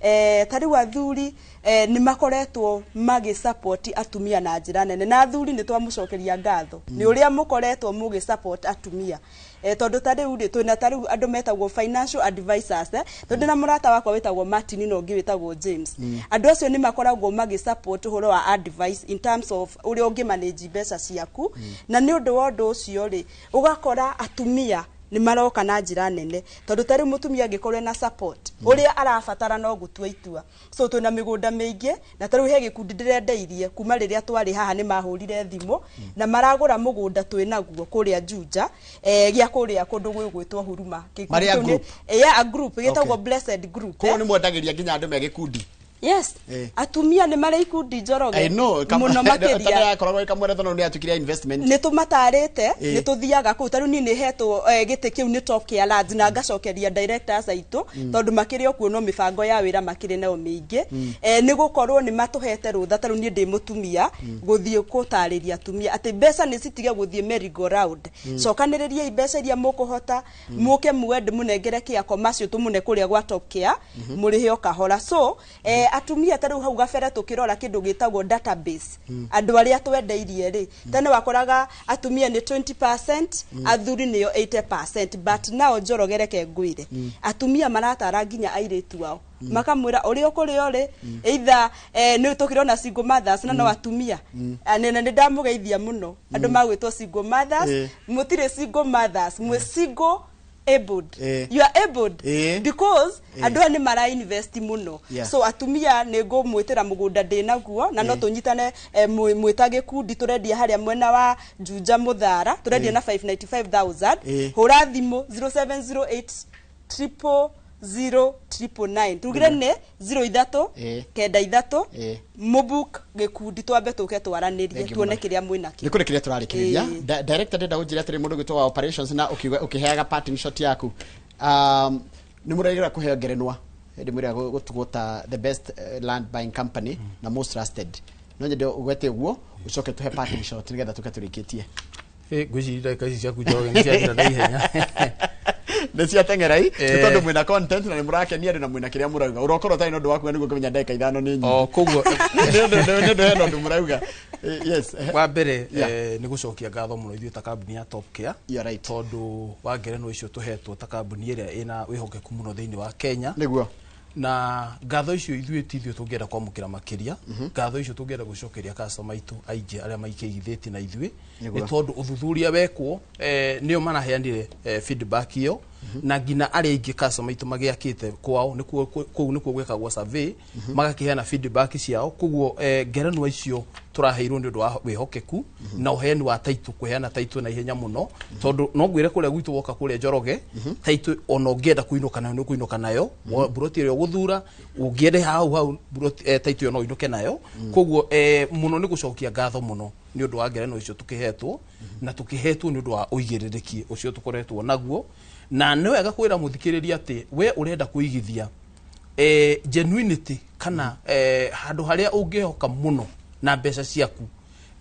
Ta rĩu athuri nĩ makoretwo magĩ support atumia na njĩra nene, na athuri nĩ twamũcokeria ngatho nĩ ũrĩa mũkoretwo mũgĩ support atumia, tondũ ta rĩu rĩ, twĩna ta rĩu andũ metagwo financial advisors, tondũ na mũrata wakwa wĩtagwo Martin na ũngĩ wĩtagwo James. Andũ acio nĩ makoragwo magĩ support ũhoro wa advice in terms of ũrĩa ũngĩ manage mbeca ciaku. Na nĩ ũndũ wa ũndũ ũcio rĩ, ũgakora atumia nĩ maroka na njĩra nene, tondũ ta rĩu mũtumia angĩkorwo ena support ũrĩa arabatara no gũtua itua. So twĩna mĩgũnda mĩingĩ, na ta rĩu he gĩkundi ndĩrendeirie kuma rĩrĩa twarĩ haha, nĩ mahũrire thimũ na maragũra mũgũnda twĩnaguo kũrĩa Juja, gĩa kũrĩa kũndũ gwĩgwĩtwo Huruma. Gĩkundi Marĩ a kĩu group? Yeah, a group gĩtagwo Okay. Blessed Group. Koguo nĩ mwendagĩria nginya andũ me gĩkundi? Yes. Atumia nĩ marĩ ikundi, Njoroge. I know. Mũno makĩria. Yakoragwo ĩkamwĩra tondũ nĩ yatuĩkire ya investment. Nĩ tũmatarĩte. Nĩ tũthiaga kũu. Ta rĩu niĩ nĩ hetwo gĩtĩ kĩu nĩ Top Care Lads, na ngacokeria directors aitũ, tondũ makĩrĩ o kuo, no mĩbango ya wĩra makĩrĩ nayo mĩingĩ. Nĩ gũkorwo nĩ matũhete rũtha, ta rĩu niĩ ndĩ mũtumia, gũthiĩ gũtarĩria atumia atĩ mbeca nĩ citige gũthiĩ merry go round. Cokanĩrĩriai mbeca iria mũkũhota, mũke muende mũnengere kĩa commercial, tũmũne kũrĩa gwa Top Care, mũrĩhe o kahora. So atumia ta rĩu hau gabere tũkĩrora kĩndũ gĩtagwo database, andũ arĩa twendeirie rĩ, tene wakoraga atumia nĩ 20%, athuri nĩo 80%, but nao, Njoroge, reke ngwĩre, atumia maratara nginya airĩtu ao, makamwĩra ũrĩa ũkũrĩa ũrĩ either nĩ tũkĩrona single mothers na no atumia. Na nĩ ndamũgeithia mũno andũ magwĩtwo single mothers. Mũtirĩ single mothers, mwĩ single abled. You are abled because andũ aya nĩ mara invest mũno. So atumia nĩ ngũmwĩtĩra mũgũnda ndĩ naguo, na no tũnyitane mwĩta gĩkundi. Tũrendia harĩa mwena wa Juja Mũthara, tũrendia na 595,000. Hũra thimũ 0708 000 999, tugire nĩ 03 93. Mũbook gĩkundi, twambe tũke twaranĩrie, Thank you tuone mũno. kĩrĩa mwĩnakĩo. Nĩ kũrĩ kĩrĩa tũrarĩkĩrĩria. Director, ndĩrenda gũnjĩra atĩrĩ, mũndũ gwĩtwo wa operations na ũkiuga ũkĩheaga parting shot yaku, nĩ mũragĩra kũheo ngerenwa hĩndĩ mwĩrĩa gũtugwo ta the best land buying company na most trusted. No nyende ũgwete ũguo, ũcoke tũhe parting shot nĩgetha tũke tũrĩkĩtie. Ngwĩciria ndagĩka ici ciaku, Njoroge, nĩ ciathira na ihenya. Nĩ ciateng'erai nĩ tondũ mwĩna content na nĩ mũrakenia andũ na mwĩna kĩrĩa mũrauga. Ũrokorwo ũtarĩ na ũndũ wa kuga nĩguo kũmenya ndagĩka 5 nĩ nyingĩ. O koguo Nĩ ũndũ hena ũndũ mũrauga. Yes. Wa mbere, nĩ gũcokia ngatho mũno ithuĩ ta kambuni ya Top Care, You are right. tondũ wa ngerenwa icio tũhetwo ta kambuni ĩrĩa ĩna wĩhokeku mũno thĩinĩ wa Kenya. Na ngatho icio ithuĩ ti ithuĩ tũngĩenda kwamũkĩra makĩria, ngatho icio tũngĩenda gũcokeria customer aitũ aingĩ arĩa maikĩigithĩtie na ithuĩ, nĩ tondũ ũthuthuria wekwo, nĩo maraheanire feedback ĩyo. Na nginya arĩa aingĩ customer aitũ magĩakĩte kwao nĩkuo kũu nĩkuo gwĩkagwo survey, magakĩheana feedback ciao. Koguo ngerenwa icio tũraheirwo nĩ ũndũ wa wĩhokeku na ũheani wa title, kũheana title na ihenya mũno, tondũ no ngwĩre kũrĩa gwitũ woka kũrĩa Njoroge, title ona ũngĩenda kũinũka nayo nĩ ũkũinũka nayo. Buroti ĩrĩa ũgũthura ũngĩende hau hau buroti, title ĩyo no ũinũke nayo. Koguo mũno nĩ gũcokia ngatho mũno nĩ ũndũ wa ngerenwa icio tũkĩhetwo, na tũkĩhetwo nĩ ũndũ wa ũigĩrĩrĩki ũcio tũkoretwo naguo. Na nĩ wega kwĩra mũthikĩrĩria atĩ we ũrenda kũigithia, genuinity kana handũ harĩa ũngĩhoka mũno na mbeca ciaku,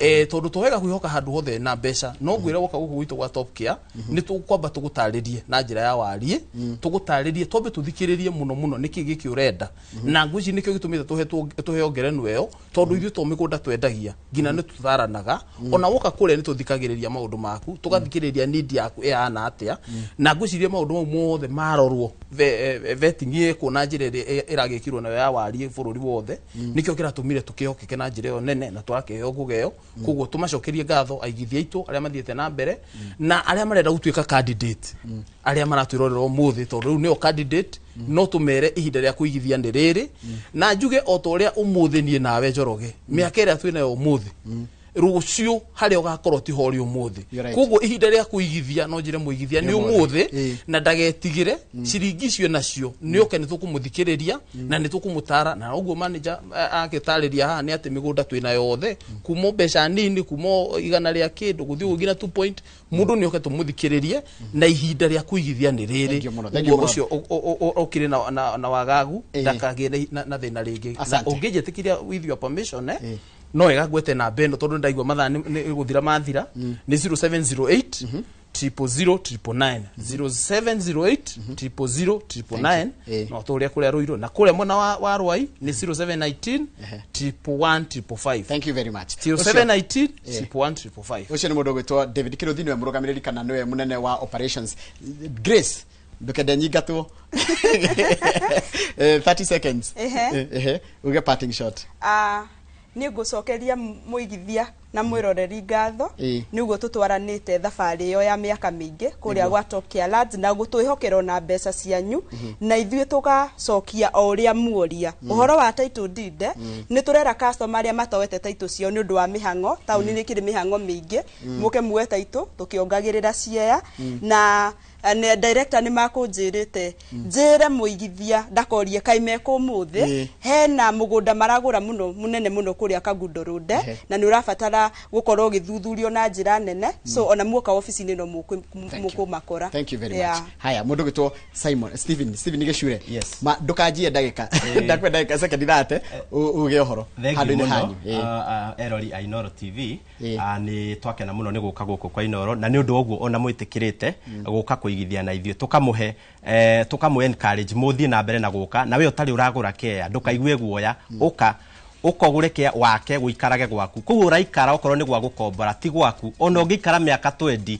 tondũ to wega kwĩhoka handũ hothe na mbeca. No ngwĩre woka gũkũ gwitũ gwa Top Care, nĩ tũkwamba tũgũtarĩrie na njĩra ya wariĩ, tũgũtarĩrie, twambe tũthikĩrĩrie mũno mũno nĩkĩ gĩkĩ ũrenda. Na ngwĩciria nĩkĩo gĩtũmĩte tũheo ngerenwa ĩyo, tondũ ithuĩ to mĩgũnda twendagia, nginya nĩ tũtaranaga. Ona woka kũrĩa nĩ tũthikagĩrĩria maũndũ maku, tũgathikĩrĩria need yaku ĩhana atĩa. Na ngwĩciria maũndũ mau mothe marorwo, vetting ĩkwo na njĩra ĩrĩa ĩragĩkirwo nayo ya wariĩ bũrũri wothe, nĩkĩo kĩratũmire tũkĩhokeke na njĩra ĩyo nene na tũrakĩheo ngũgeo. Koguo tũmacokerie ngatho aigithia aitũ arĩa mathiĩte na mbere na arĩa marenda gũtuĩka candidate, arĩa maratwĩrorera ũmũthĩ, tondũ rĩu nĩo candidate. No tũmere ihinda rĩa kũigithia nĩ rĩrĩ, na njuge o ta ũrĩa ũmũthĩ niĩ nawe Njoroge, mĩaka ĩrĩa twĩnayo ũmũthĩ, rũciũ harĩa ũgakorwo tiho ũrĩ ũmũthĩ. You're right. Koguo ihinda rĩa kũigithia, no njĩre mũigithia nĩ ũmũthĩ, na ndagetigĩre ciringi icio nacio nĩ oke, nĩ tũkũmũthikĩrĩria na nĩ tũkũmũtara. Na ũguo manager agĩtarĩria haha nĩ atĩ mĩgũnda twĩna yothe, kuma o mbeca nini, kuma o igana rĩa kĩndũ gũthiĩ ũguo nginya 2 point. Mũndũ nĩ oke tũmũthikĩrĩrie, na ihinda rĩa kũigithia nĩ rĩrĩ. Thank you mũno, thank you Ũguo mũno. ũcio ũkĩrĩ na wagagu ndakagĩe na thĩna rĩngĩ. Na Asante. ũngĩnjĩtĩkĩria, with your permission, no wega ngwete namba ĩno, tondũ ndaigua mathaa nĩ gũthira mathira. Nĩ 0708 000 999, 0708 000 999. No tũrĩa kũrĩa Rũirũ, na kũrĩa mwena wa Rwai nĩ 0719 111 555. Thank you very much. 0719 111 555. Ũcio nĩ mũndũ ũgwĩtwo David Kĩrũthi, nĩwe mũrũgamĩrĩri kana nĩwe mũnene wa operations. Grace, ndũkende nyingatwo. 30 seconds. Ehe, uge parting shot. Ah, nĩ ngũcokeria mũigithia na mwĩroreri ngatho nĩ ũguo tũtwaranĩte thabarĩ ĩyo ya mĩaka mĩingĩ kũrĩa gwa Top Care Lands, na gũtwĩhokera ona mbeca cianyu, na ithuĩ tũgacokia o ũrĩa muoria. Ũhoro wa title deed, nĩ tũrera customer arĩa matoete title ciao nĩ ũndũ wa mĩhang'o, taũni nĩ kĩrĩ mĩhang'o mĩingĩ, mũke muoe title tũkĩongagĩrĩra ciea. Na nĩ director nĩ makũnjĩrĩte njĩre mũigithia ndakorie kaĩ mekũ ũmũthĩ. Hena mũgũnda maragũra mũno mũnene mũno kũrĩa Kangundo Road, na nĩ ũrabatara gũkorwo ũgĩthuthurio na njĩra nene, so ona muoka obici-inĩ no Thank you. mũkũmakora. Thank you very much. Haya, mũndũ ũgwĩtwo Simon Stephen Gĩcure. Yes. Ma ndũkanjie ndagĩka, ndakwenda ndagĩka second 30 uge ũhoro Thank you handũ-inĩ mũno, hanyu. Erori a Inoro TV. Nĩ twakena mũno nĩ gũka gũkũ kwa Inoro, na nĩ ũndũ wa ũguo ona mwĩtĩkĩrĩte gũka kũigithia na ithuĩ, tũkamũhe tũkamũ encourage mũthiĩ na mbere na gũka. Na we ũtarĩ ũragũra kea, ndũkaigue guoya, ũka ũkogũre kea wake gũikarage gwaku kũu ũraikara. Okorwo nĩ gwa gũkombora, ti gwaku, ona ũngĩikara mĩaka 20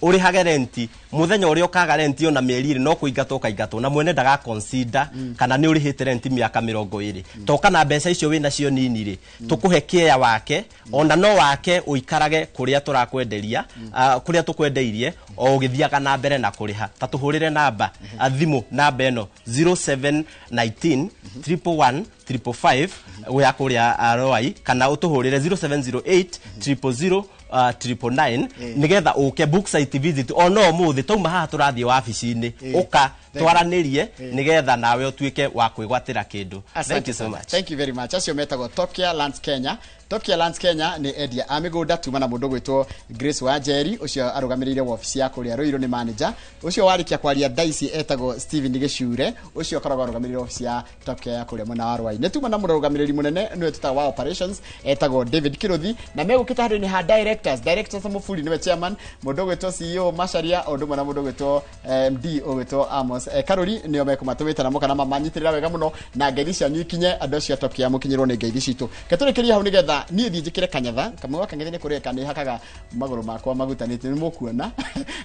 ũrĩhage renti, mũthenya ũrĩa ũkaga renti ona mĩeri ĩrĩ, no kũingatwo ũkaingatwo, na mwene ndaga consider kana nĩ ũrĩhĩte renti mĩaka 20. Toka na mbeca icio wĩna cio nini rĩ, tũkũhe kĩea wake, ona no wake ũikarage kũrĩa tũrakwenderia, kũrĩa tũkwendeirie, o ũgĩthiaga na mbere na kũrĩha. Ta tũhũrĩre namba thimũ, namba ĩno 0719 111 555 ya kũrĩa Rwai, kana ũtũhũrĩre 0708 000 999, nigetha ũke book site visit o no ũmũthĩ tauma haha tũrathiĩ wabici-inĩ, ũka twaranĩrie nigetha nawe ũtuĩke wa kwĩgwatĩra kĩndũ. Thank you so Asante. much. Thank you very much. Acio metagwo Top Care Lands Kenya. Top Care Lands Kenya nĩ endia a mĩgũnda. Tuma na mũndũ gwĩtwo Grace Wanjeri, ũcio arũgamĩrĩire wabici ya kũrĩa Ruiru, nĩ manager. Ũcio warĩkia kwaria thaa ici etagwo Steven Gĩcure, ũcio ũkoragwo arũgamĩrĩire wabici ya Top Care ya kũrĩa mwena wa Rwai. Nĩ tuma na mũrũgamĩrĩri mũnene, nĩwe tũtaga wa operations, etagwo David Kĩrũthi, na megũkĩte handũ-inĩ ha directors. Directors Mũburi nĩwe chairman, mũndũ ũgwĩtwo CEO Macharia, o ũndũ ũmwe na mũndũ ũgwĩtwo MD ũgwĩtwo Amos Karuri, nĩo mekũmatũmĩte na moka na mamanyitĩrĩra wega mũno, na ngeithi cianyu ikinye andũ acio a Top Care, mũkinyĩrwo nĩ ngeithi citũ. Ketũrĩkĩrie hau nĩgetha Nigetha niĩ thiĩ njĩkĩre kanyatha kamwe wa kang'ethe nĩ kũreka nĩ hakaga magũrũ makwa maguta nĩ mũkuona,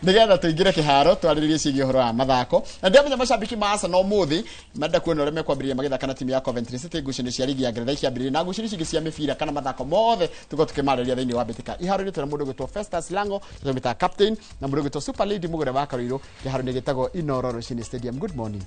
nigetha tũingĩre kĩharo twarĩrĩrie ciĩgiĩ ũhoro wa mathako. Na ndĩramenya macambĩki ma Arsenal ũmũthĩ marenda kuona ũrĩa mekwambĩrĩria magĩthaka na timu ya Coventry City, ngucanio cia ligi ya Ngeretha ikĩambĩrĩria na ngucanio cingĩ cia mĩbira kana mathako mothe tũkorwo tũkĩmarĩria thĩinĩ wa mbĩtĩka. Iharo-inĩ twĩna mũndũ ũgwĩtwo Festus Lango, tũmĩtaga captain, na mũndũ ũgwĩtwo Super Lady Mũgũre wa Karũirũ kĩharo-inĩ gĩtagwo Inoro Rũcinĩ Stadium. Good morning.